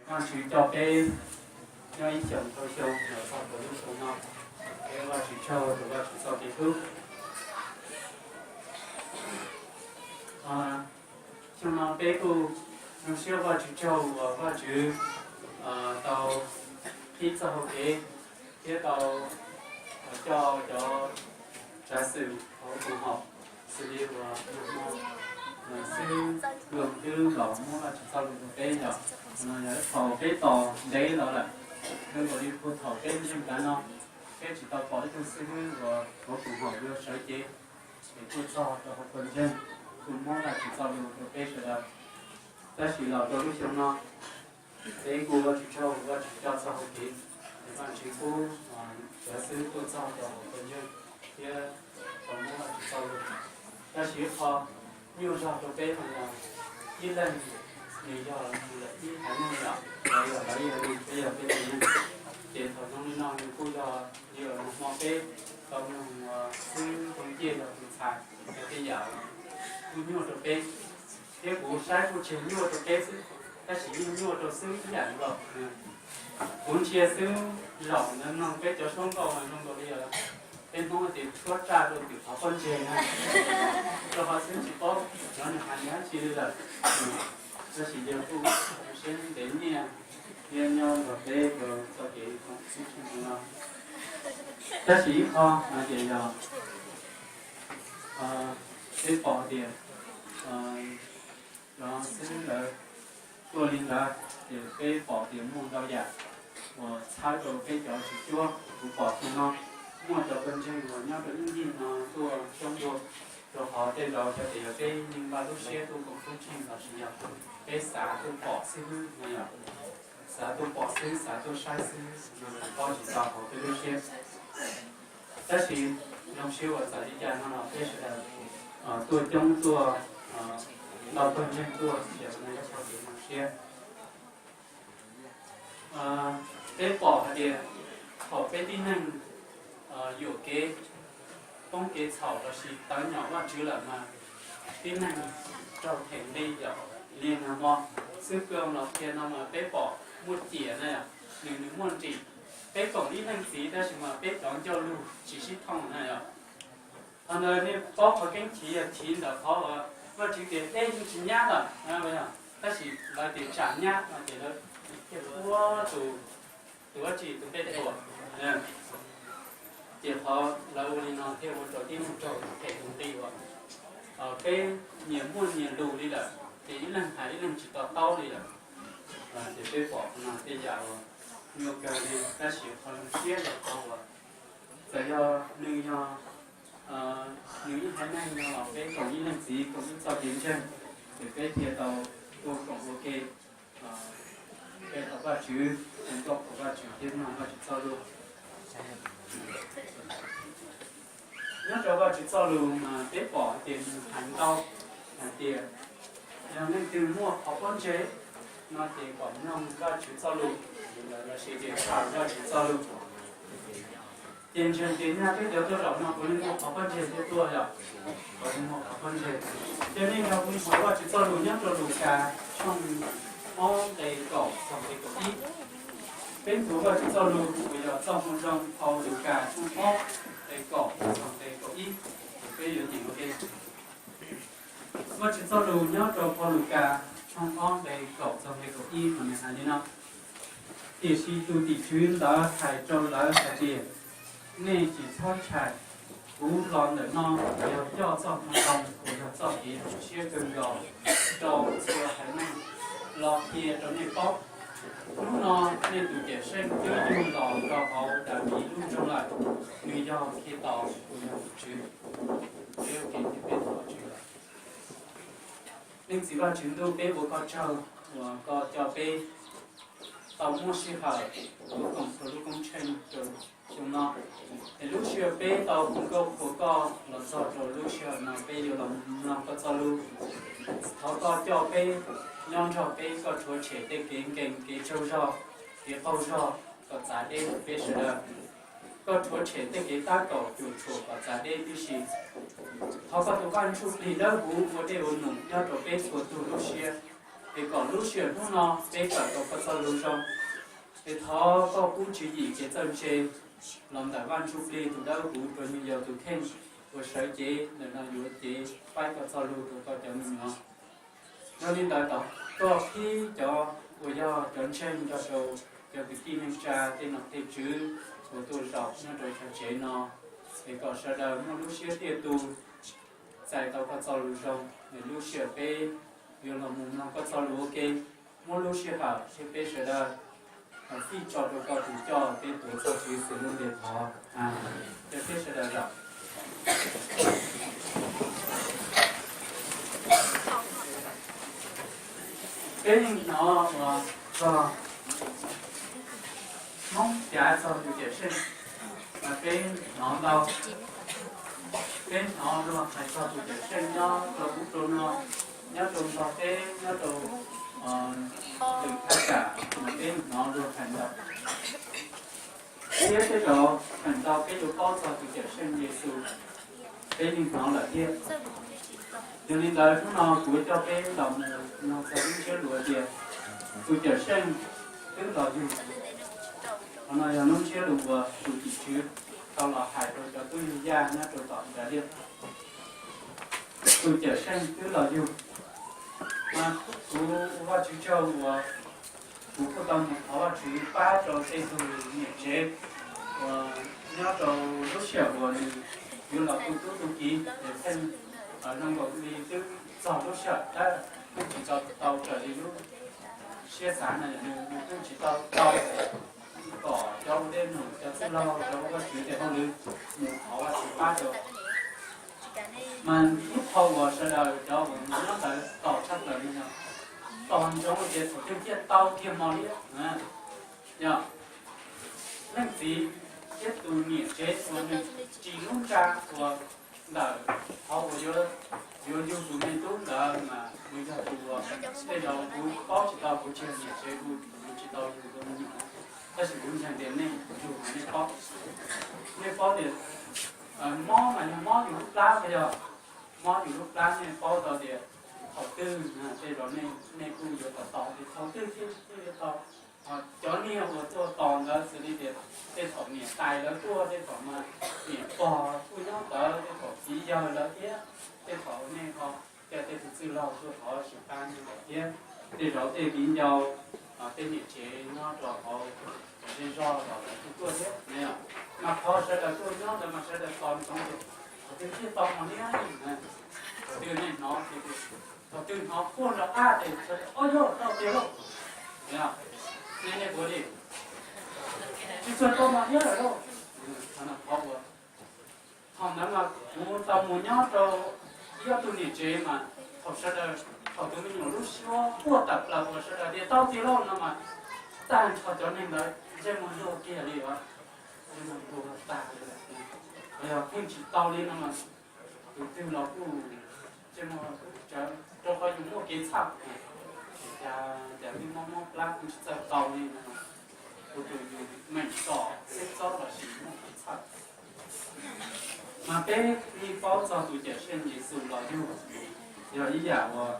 Vajtswv coj peb nyob ib xyoos dhau xyoo los txog rau lub xyoo no, peb Vajtswv tsaug rau Vajtswv txoj kev hlub. Xyoo no peb kuj zoo siab Vajtswv tsaug uas Vajtswv tau qhib txoj hau kev thiab tau coj cov tsav xwm hauv koom haum xws li uas nag hmo xib hwb Loos Tub los muab Vajtswv txoj lus rau peb yom. No yog ib qho peb tos ntev los lawm, zoo nkaus li puag thaum peb ntseeg tav no, peb tsis tau pom ib tug xib hwb uas hauv koom haum yuav sawv cev es tuaj txog rau hauv pawg ntseeg, tuaj muab Vajtswv txoj lus rau peb sawv daws. Tab sis los rau lub xyoo no, peb kuj Vajtswv tsaug, Vajtswv coj txoj hau kev, Vajtswv pub cov xib hwb tuaj txog rau hauv pawg ntseeg thiab tau muab Vajtswv txoj lus. Tab sis ib qho nyuaj zog rau peb mas yog ib leeg nws yog nws lawm ib haiv neeg yom, lawv yog lawv ib haiv neeg, peb yog peb ib haiv neeg. Ces thaum zoo li no nws kuj yog li uas nag hmo peb tau mloog xib hwb Tooj Ciaj yog tus txhais hais tej yam kuj nyuaj rau peb, thiab kuv saib kuj tsis nyuaj rau peb xwb, tab sis yeej nyuaj rau xib hwb ib yam nkaus. Kuv ntsia xib hwb zaum ntawd mloog peb cov suab nkauj mas zoo nkaus li peb Hmoob tias tshuab tsaj rau tim qhov pob ntseg na, rau qhov xib hwb tsis paub cov nws hais dab tsi li lawm. Tab sis yog kuj siab ntev nyiaj thiab nyob nrog peb rau txoj kev koom xib hwb no. Tab sis ib qho no ces yog peb pom tias cov xib hwb lawv tuaj li ntawd ces peb pom tias muaj ntau yam uas txhawb rau peb cov tswv cuab. Kuv pom xyoo no muaj cov pawg ntseeg uas nyob rau ib ncig no tuaj coob dua, rau qhov tej zaum xyov tias yog peb yeej npaj lub siab tuaj koom tub ntseeg los sis yog peb xav tuaj pom xib hwb no yom, xav tuaj pom xib hwb, xav tuaj saib xib hwb no paub tsis tau hauv peb lub siab. Tab sis zoo siab uas txawm li cas no los peb sawv daws tuaj coob tuaj, ntau pawg ntseeg tuaj ces no yog qhov kev zoo siab. Peb pom hais tias thaum peb tib neeg yuam kev poob kev txhaum los sis tawv nyom Vajtswv lawm mas tib neeg raug them nqi yom. Li nag hmo xib hwb Kws Oos los qhia no mas peb pom muaj ciam na yom, nws nws muaj nrim. Peb koom ib leej txiv tab sis mas peb cov ncauj lus tsis sib thooj na yom. Qhov ntawd nej paub qhov keeb chiv yog chiv ntawm qhov uas Vajtswv tias dej yeej tsis nyab lawm, tab sis lawv tias tsam nyab no ces lawv thiaj ua tus, tus dab tsi, tus pej thuam. Ces qhov lawv ua li no thiaj ua rau tib neeg raug them tus nqi uas peb nyias muaj nyias lus li lawm, ces ib leeg hais ib leeg tsis to taub li lawm. Ces peb pom qhov no tej yam uas nyuaj kawg li, tab sis qhov zoo siab yog qhov uas txawm yog nws yog nws ib haiv neeg no los peb koom ib leej txiv koom ib txoj kev ntseeg, ces peb thiaj tau tuaj koom ua ke, qhia tau Vajtswv, ua nkauj rau Vajtswv thiab mloog Vajtswv txoj lus. Nyob rau Vajtswv txoj lus mas peb pom hais tias nws hais ntau hais tias yog leej twg muaj qhov pob ntseg no ces kom mloog Vajtswv txoj lus, lossis tias khaws Vajtswv txoj lus. Ces ntseeg tias nyaj peb cov tuaj zaum no puav leej muaj qhov pob ntseg thiab tuaj yom, puav leej muaj qhov pob ntseg. Ces nej nrog kuv nthuav Vajtswv txoj lus nyob rau Lukas tshooj ob nqe kaum txog nqe kaum ib. Peb nthuav Vajtswv txoj lus uas yog txoj moo zoo phau Lukas tshooj ob nqe kaum txog nqe kaum ib. Peb yuav nyeem ua ke. Vajtswv txoj lus nyob rau phau Lukas tshooj ob nqe kaum txog nqe kaum ib mas nws hais li no: Tiam sis tus tim tswv ntawd hais rau lawv hais tias, nej tsis txhob tshais. Kuv los ntawm no yog coj txoj moo zoo uas yog txoj kev zoo siab kawg nkaus rau txhua haiv neeg los qhia rau nej paub. Hnub no nej tus Cawmseej twb yug los rau hauv Daviv lub nroog lawm, nws yog Khetos uas yog tus Tswv. Leej Txiv Vajtswv Ntuj, peb ua koj tsaug uas koj coj peb tau muaj sij hawm ua koom rau lub koob tsheej rau xyoo no. Es lub sij hawm peb tau hu nkauj qhuas koj los txog rau lub sij hawm no peb yuav los mloog koj txoj lus. Thov koj coj peb, nyob nrog peb, koj rhuav tshem tej kev nkees, kev tsaug zog, kev qaug zog kom txav deb rau peb sawv daws. Koj rhuav tshem tej kev tab kaum cuam tshuam kom txav deb tib si. Thov koj tus Vaj Ntsuj Plig Dawb Huv ua dej ua num nyob rau peb txhua tus lub siab. Es kom lub sij hawm hnub no peb kawm tau koj txoj lus zoo, es thov koj pub tswv yim kev txawj ntse los ntawm Vaj Ntsuj Plig tus dawb huv rau nyuag yaus tus kheej uas sawv cev ntawm no yuav cev faib koj txoj lus rau koj cov me nyuam. Yog li ntawd, koj qhib cov uas yog cov ntseeg nrog rau cov kwv tij neej tsa tej nom tej tswv uas tuaj zaum nyob rau chav tsev no, es kom sawv daws muaj lub siab tiaj tus txais tau koj txoj lus zoo, es lub sij hawm peb yuav los mus mloog koj txoj lus ua ke, muab lub sij hawm thiab peb sawv daws fij tso rau koj tus coj peb tuav txog Tswv Yexus lub npe thov. Ces peb sawv daws zaum. Peb yeej hnov uas txog Hmoob piav txog tus Cawm Seej, mas peb hnov ntau. Peb hnov luag hais txog tus Cawm Seej nyob rau ub rau no, nyob rau Nplog teb, nyob rau lwm thaj tsam, mas peb hnov luag hais ntau. Thiab tej zaum feem ntau peb yuav paub txog tus Cawm Seej Yexus, peb yeej hnov lawm thiab. Yog li ntawd hnub no kuv coj peb los mus mloog txog lub ntsiab lus tias tus Cawm Seej twb los yug. Qhov no yog lub ntsiab lus uas tus tim tswv tau los hais rau cov tub yug yaj nyob rau tom Yixalayees. Tus Cawm Seej twb los yug. Mas kuv ua Vajtswv tsaug uas kuv kuj tau mus thov Vajtswv pab rau tej tug niam tsev uas nyob rau lub sij hawm uas nws yuav los tu tub tu kiv es pheej zoo nkaus li twb txog lub sij hawm tab twb tsis tau raws li lub siab xav no, nws twb tsis tau tau kom cov ua dej num, cov txwj laug, cov ua Vajtswv tes hauj lwm mus thov Vajtswv pab rau. Mas ib qho uas sawv daws cov uas nyob ntawd tos tshaj plaws li no, tos ntsoov tias thaum twg thiaj tau kiag mos liab. Yog leej txiv thiab tus niam tsev uas nws ris lub ntxa uas ntawm qhov uas yuav yug tus me tub ntawd mas nws yog tus uas tej zaum kuv paub tsis tau, kuv tsis yog niam tsev, kuv tsis tau yug tus me nyuam, tab sis kuv ntseeg tias nej yug mas nej paub. Nej paub tias mob mas yog mob yus lub plab, yog mob yus lub plab nej paub tau tias thaum twg, tej zaum nej kuj yuav tos tos tias thaum twg thiaj yuav tau. Cov niag uas tuaj tos ntawd xws li tias tej thaum niam tais lawv tuaj, tej thaum mas niam pog kuj nyob ntawd, tej thaum txiv yawg lawv thiab, tej thaum nej ho tej tus txwj laug tuaj thov Vajtswv pab nej lawm thiab, tej zaum tej viv ncaus, tej niam tsev nyob rau hauv zej zog los lawv kuj tuaj thiab. Mas qhov sawv daws tuaj nyob ntawd mas sawv daws tos ntsoov tias thaum twg thiaj tau mos liab, thaum twg nej hnov, thaum twg hnov quaj nrov qab ces sawv daws, ob, yog tau tiag lauj. Nej, nej puas li, tsis txog tau mos liab lawm lauj. Qhov ua, thaum ntawd mas kuv tau mus nyob rau ib ob tug niam tsev mas thaum sawv daws, thaum tus me nyuam lub suab quaj tawm plaws uas sawv daws tias tau tiag lauj no mas tag nrho cov neeg ntawd ntsej muag luag kiag li os, ntsej muag luag tag li. Yog pheej tsis tau li no mas tus twg los kuj ntsej muag tsawv rau qhov yus muaj kev txhawj, cas cas twb mob mob plab kuj tsis txawj tau li no, kuv tus yus meem tom xeb txob los sis muaj kev txhawj. Mas peb yeej paub txog tus Cawm Seej Yexus los yug, yog ib yam uas